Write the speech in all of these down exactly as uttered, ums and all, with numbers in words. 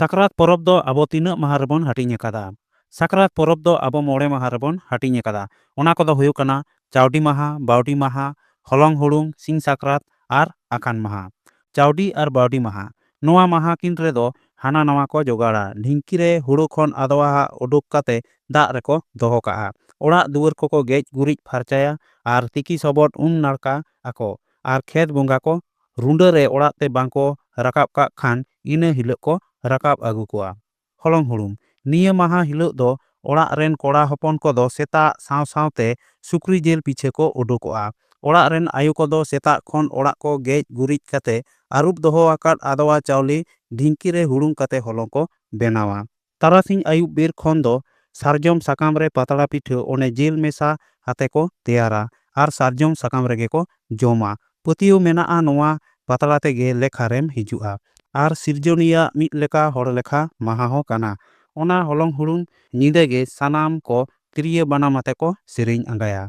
ᱥᱟᱠᱨᱟᱛ ᱯᱚᱨᱚᱵᱽ ᱫᱚ ᱟᱵᱚ ᱛᱤᱱᱟᱹᱜ ᱢᱟᱦᱟ ᱨᱮᱵᱚᱱ ᱦᱟᱹᱴᱤᱧ ᱟᱠᱟᱫᱟ? ᱥᱟᱠᱨᱟᱛ ᱯᱚᱨᱚᱵᱽ ᱫᱚ ᱟᱵᱚ ᱢᱚᱬᱮ ᱢᱟᱦᱟ ᱨᱮᱵᱚᱱ ᱦᱟᱹᱴᱤᱧ ᱟᱠᱟᱫᱟ᱾ ᱚᱱᱟ ᱠᱚᱫᱚ ᱦᱩᱭᱩᱜ ᱠᱟᱱᱟ ᱪᱟᱣᱰᱤ ᱢᱟᱦᱟ, ᱵᱟᱣᱰᱤ ᱢᱟᱦᱟ, ᱦᱚᱞᱚᱝ ᱦᱩᱲᱩᱝ, ᱥᱤᱧ ᱥᱟᱠᱨᱟᱛ ᱟᱨ ᱟᱠᱷᱟᱱ ᱢᱟᱦᱟ᱾ ᱪᱟᱣᱰᱤ ᱟᱨ ᱵᱟᱣᱰᱤ ᱢᱟᱦᱟ, ᱱᱚᱣᱟ ᱢᱟᱦᱟ ᱠᱤᱱ ᱨᱮᱫᱚ ᱦᱟᱱᱟ ᱱᱟᱣᱟ ᱠᱚ ᱡᱚᱜᱟᱲᱟ᱾ ᱰᱷᱤᱝᱠᱤ ᱨᱮ ᱦᱩᱲᱩ ᱠᱷᱚᱱ ᱟᱫᱣᱟ ᱦᱟᱜ ᱩᱰᱩᱠ ᱠᱟᱛᱮ ᱫᱟᱜ ᱨᱮᱠᱚ ᱫᱚᱦᱚ ᱠᱟᱜᱼᱟ᱾ ᱚᱲᱟᱜ ᱫᱩᱣᱟᱹᱨ ᱠᱚᱠᱚ ᱜᱮᱡ ᱜᱩᱨᱤᱡ ᱯᱷᱟᱨᱪᱟᱭᱟ ᱟᱨ ᱛᱤᱠᱤ ᱥᱚᱵᱚᱫ ᱩᱢ ᱱᱟᱲᱠᱟ ᱟᱠᱚ ᱟᱨ ᱠᱷᱮᱛ ᱵᱚᱸᱜᱟ ᱠᱚ ᱨᱩᱸᱰᱟᱹ ᱨᱮ ᱚᱲᱟᱜ ᱛᱮ ᱵᱟᱝ ᱠᱚ ᱨᱟᱠᱟᱵ ᱠᱟᱜ ᱠᱷᱟᱱ ᱤᱱᱟᱹ ᱦᱤᱞᱳᱜ ᱠᱚ ᱨᱟᱠᱟᱵ ᱟᱹᱜᱩ ᱠᱚᱣᱟ᱾ ᱦᱚᱞᱚᱝ ᱦᱩᱲᱩᱝ, ᱱᱤᱭᱟᱹ ᱢᱟᱦᱟ ᱦᱤᱞᱳᱜ ᱫᱚ ᱚᱲᱟᱜ ᱨᱮᱱ ᱠᱚᱲᱟ ᱦᱚᱯᱚᱱ ᱠᱚᱫᱚ ᱥᱮᱛᱟᱜ ᱥᱟᱶ ᱥᱟᱶᱛᱮ ᱥᱩᱠᱨᱤ ᱡᱤᱞ ᱯᱤᱪᱷᱟᱹ ᱠᱚ ᱩᱰᱩᱠᱚᱜᱼᱟ᱾ ᱚᱲᱟᱜ ᱨᱮᱱ ᱟᱭᱳ ᱠᱚᱫᱚ ᱥᱮᱛᱟᱜ ᱠᱷᱚᱱ ᱚᱲᱟᱜ ᱠᱚ ᱜᱮᱡ ᱜᱩᱨᱤᱡ ᱠᱟᱛᱮ ᱟᱹᱨᱩᱵ ᱫᱚᱦᱚ ᱟᱠᱟᱫ ᱟᱫᱣᱟ ᱪᱟᱣᱞᱮ ᱰᱷᱤᱝᱠᱤ ᱨᱮ ᱦᱩᱲᱩᱝ ᱠᱟᱛᱮ ᱦᱚᱞᱚᱝ ᱠᱚ ᱵᱮᱱᱟᱣᱟ᱾ ᱛᱟᱨᱟᱥᱤᱧ ᱟᱹᱭᱩᱵ ᱵᱮᱨ ᱠᱷᱚᱱ ᱫᱚ ᱥᱟᱨᱡᱚᱢ ᱥᱟᱠᱟᱢ ᱨᱮ ᱯᱟᱛᱲᱟ ᱯᱤᱴᱷᱟᱹ ᱚᱱᱮ ᱡᱤᱞ ᱢᱮᱥᱟ ᱟᱛᱮ ᱠᱚ ᱛᱮᱭᱟᱨᱟ ᱟᱨ ᱥᱟᱨᱡᱚᱢ ᱥᱟᱠᱟᱢ ᱨᱮᱜᱮ ᱠᱚ ᱡᱚᱢᱟ᱾ ᱯᱟᱹᱛᱭᱟᱹᱣ ᱢᱮᱱᱟᱜᱼᱟ ᱱᱚᱣᱟ ᱯᱟᱛᱲᱟ ᱛᱮᱜᱮ ᱞᱮᱠᱷᱟ ᱨᱮᱢ ᱦᱤᱡᱩᱜᱼᱟ ᱟᱨ ᱥᱤᱨᱡᱚᱱᱤᱭᱟᱹ ᱢᱤᱫ ᱞᱮᱠᱟ ᱦᱚᱲ ᱞᱮᱠᱷᱟ ᱢᱟᱦᱟ ᱦᱚᱸ ᱠᱟᱱᱟ᱾ ᱚᱱᱟ ᱦᱚᱞᱚᱝ ᱦᱩᱲᱩᱝ ᱧᱤᱫᱟᱹ ᱜᱮ ᱥᱟᱱᱟᱢ ᱠᱚ ᱛᱤᱨᱭᱳ ᱵᱟᱱᱟᱢ ᱟᱛᱮ ᱠᱚ ᱥᱮᱨᱮᱧ ᱟᱸᱜᱟᱭᱟ᱾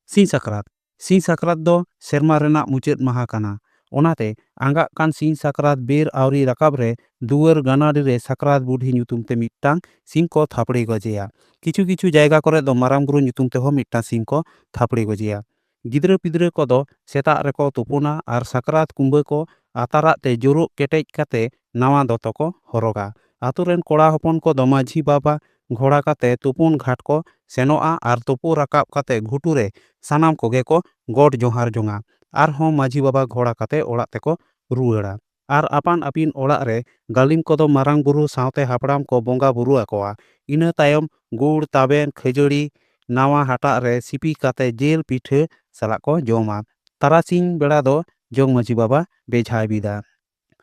ᱥᱤᱧ ᱥᱟᱠᱨᱟᱛ᱾ ᱥᱤᱧ ᱥᱟᱠᱨᱟᱛ ᱫᱚ ᱥᱮᱨᱢᱟ ᱨᱮᱱᱟᱜ ᱢᱩᱪᱟᱹᱫ ᱢᱟᱦᱟ ᱠᱟᱱᱟ᱾ ᱚᱱᱟᱛᱮ ᱟᱸᱜᱟᱜ ᱠᱟᱱ ᱥᱤᱧ ᱥᱟᱠᱨᱟᱛ ᱵᱮᱨ ᱟᱹᱣᱨᱤ ᱨᱟᱠᱟᱵ ᱨᱮ ᱫᱩᱣᱟᱹᱨ ᱜᱟᱱᱟᱰᱤ ᱨᱮ ᱥᱟᱠᱨᱟᱛ ᱵᱩᱰᱷᱤ ᱧᱩᱛᱩᱢ ᱛᱮ ᱢᱤᱫᱴᱟᱝ ᱥᱤᱢ ᱠᱚ ᱛᱷᱟᱯᱲᱤ ᱜᱚᱡᱮᱭᱟ᱾ ᱠᱤᱪᱷᱩ ᱠᱤᱪᱷᱩ ᱡᱟᱭᱜᱟ ᱠᱚᱨᱮ ᱫᱚ ᱢᱟᱨᱟᱝ ᱵᱩᱨᱩ ᱧᱩᱛᱩᱢ ᱛᱮᱦᱚᱸ ᱢᱤᱫᱴᱟᱝ ᱥᱤᱢ ᱠᱚ ᱛᱷᱟᱯᱲᱤ ᱜᱚᱡᱮᱭᱟ᱾ ᱜᱤᱫᱽᱨᱟᱹ ᱯᱤᱫᱽᱨᱟᱹ ᱠᱚᱫᱚ ᱥᱮᱛᱟᱜ ᱨᱮᱠᱚ ᱛᱩᱯᱩᱱᱟ ᱟᱨ ᱥᱟᱠᱨᱟᱛ ᱠᱩᱢᱵᱟᱹ ᱠᱚ ᱟᱛᱟᱨᱟᱜ ᱛᱮ ᱡᱳᱨᱳᱜ ᱠᱮᱴᱮᱡ ᱠᱟᱛᱮ ᱱᱟᱣᱟ ᱫᱚᱛᱚ ᱠᱚ ᱦᱚᱨᱚᱜᱟ᱾ ᱟᱛᱳ ᱨᱮᱱ ᱠᱚᱲᱟ ᱦᱚᱯᱚᱱ ᱠᱚᱫᱚ ᱢᱟᱹᱡᱷᱤ ᱵᱟᱵᱟ ᱜᱷᱚᱲᱟ ᱠᱟᱛᱮ ᱛᱩᱯᱩᱱ ᱜᱷᱟᱴ ᱠᱚ ᱥᱮᱱᱚᱜᱼᱟ ᱟᱨ ᱛᱩᱯᱩ ᱨᱟᱠᱟᱵ ᱠᱟᱛᱮ ᱜᱷᱩᱴᱩ ᱨᱮ ᱥᱟᱱᱟᱢ ᱠᱚᱜᱮ ᱠᱚ ᱜᱚᱰ ᱡᱚᱦᱟᱨ ᱡᱚᱝᱟ᱾ ᱟᱨᱦᱚᱸ ᱢᱟᱹᱡᱷᱤ ᱵᱟᱵᱟ ᱜᱷᱚᱲᱟ ᱠᱟᱛᱮ ᱚᱲᱟᱜ ᱛᱮᱠᱚ ᱨᱩᱣᱟᱹᱲᱟ᱾ ᱟᱨ ᱟᱯᱟᱱ ᱟᱹᱯᱤᱱ ᱚᱲᱟᱜ ᱨᱮ ᱜᱟᱹᱞᱤᱢ ᱠᱚᱫᱚ ᱢᱟᱨᱟᱝ ᱵᱩᱨᱩ ᱥᱟᱶᱛᱮ ᱦᱟᱯᱲᱟᱢ ᱠᱚ ᱵᱚᱸᱜᱟ ᱵᱩᱨᱩ ᱟᱠᱚᱣᱟ᱾ ᱤᱱᱟᱹ ᱛᱟᱭᱚᱢ ᱜᱩᱲ, ᱛᱟᱵᱮᱱ, ᱠᱷᱟᱹᱡᱟᱹᱲᱤ, ᱱᱟᱣᱟ ᱦᱟᱴᱟᱜ ᱨᱮ ᱥᱤᱯᱤ ᱠᱟᱛᱮ ᱡᱤᱞ ᱯᱤᱴᱷᱟᱹ ᱥᱟᱞᱟᱜ ᱠᱚ ᱡᱚᱢᱟ᱾ ᱛᱟᱨᱟᱥᱤᱧ ᱵᱮᱲᱟ ᱫᱚ ᱡᱚᱜᱽ ᱢᱟᱹᱡᱷᱤ ᱵᱟᱵᱟ ᱵᱮᱡᱷᱟᱭ ᱵᱤᱫᱟ᱾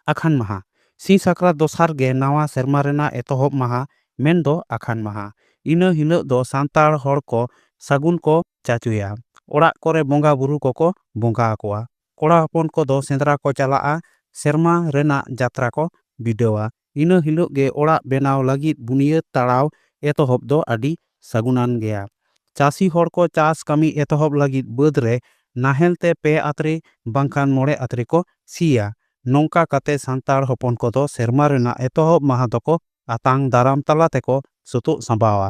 ᱟᱠᱷᱟᱱ ᱢᱟᱦᱟ᱾ ᱥᱤᱧ ᱥᱟᱠᱨᱟᱛ ᱫᱚᱥᱟᱨ ᱜᱮ ᱱᱟᱣᱟ ᱥᱮᱨᱢᱟ ᱨᱮᱱᱟᱜ ᱮᱛᱚᱦᱚᱵ ᱢᱟᱦᱟ, ᱢᱮᱱᱫᱚ ᱟᱠᱷᱟᱱ ᱢᱟᱦᱟ᱾ ᱤᱱᱟᱹ ᱦᱤᱞᱳᱜ ᱫᱚ ᱥᱟᱱᱛᱟᱲ ᱦᱚᱲ ᱠᱚ ᱥᱟᱹᱜᱩᱱ ᱠᱚ ᱪᱟᱪᱳᱭᱟ᱾ ᱚᱲᱟᱜ ᱠᱚᱨᱮ ᱵᱚᱸᱜᱟ ᱵᱩᱨᱩ ᱠᱚᱠᱚ ᱵᱚᱸᱜᱟ ᱟᱠᱚᱣᱟ᱾ ᱠᱚᱲᱟ ᱦᱚᱯᱚᱱ ᱠᱚᱫᱚ ᱥᱮᱸᱫᱽᱨᱟ ᱠᱚ ᱪᱟᱞᱟᱜᱼᱟ, ᱥᱮᱨᱢᱟ ᱨᱮᱱᱟᱜ ᱡᱟᱛᱨᱟ ᱠᱚ ᱵᱤᱰᱟᱹᱣᱟ᱾ ᱤᱱᱟᱹ ᱦᱤᱞᱳᱜ ᱜᱮ ᱚᱲᱟᱜ ᱵᱮᱱᱟᱣ ᱞᱟᱹᱜᱤᱫ ᱵᱩᱱᱤᱭᱟᱹᱫ ᱛᱟᱲᱟᱣ ᱮᱛᱚᱦᱚᱵ ᱫᱚ ᱟᱹᱰᱤ ᱥᱟᱹᱜᱩᱱᱟᱱ ᱜᱮᱭᱟ᱾ ᱪᱟᱹᱥᱤ ᱦᱚᱲ ᱠᱚ ᱪᱟᱥ ᱠᱟᱹᱢᱤ ᱮᱛᱚᱦᱚᱵ ᱞᱟᱹᱜᱤᱫ ᱵᱟᱹᱫᱽ ᱨᱮ ᱱᱟᱦᱮᱞ ᱛᱮ ᱯᱮ ᱟᱛᱨᱮ ᱵᱟᱝᱠᱷᱟᱱ ᱢᱚᱬᱮ ᱟᱛᱨᱮ ᱠᱚ ᱥᱤᱭᱟ᱾ ᱱᱚᱝᱠᱟ ᱠᱟᱛᱮ ᱥᱟᱱᱛᱟᱲ ᱦᱚᱯᱚᱱ ᱠᱚᱫᱚ ᱥᱮᱨᱢᱟ ᱨᱮᱱᱟᱜ ᱮᱛᱚᱦᱚᱵ ᱢᱟᱦᱟ ᱫᱚᱠᱚ ᱟᱛᱟᱝ ᱫᱟᱨᱟᱢ ᱛᱟᱞᱟ ᱛᱮᱠᱚ ᱥᱩᱛᱩᱜ ᱥᱟᱸᱵᱟᱣᱟ᱾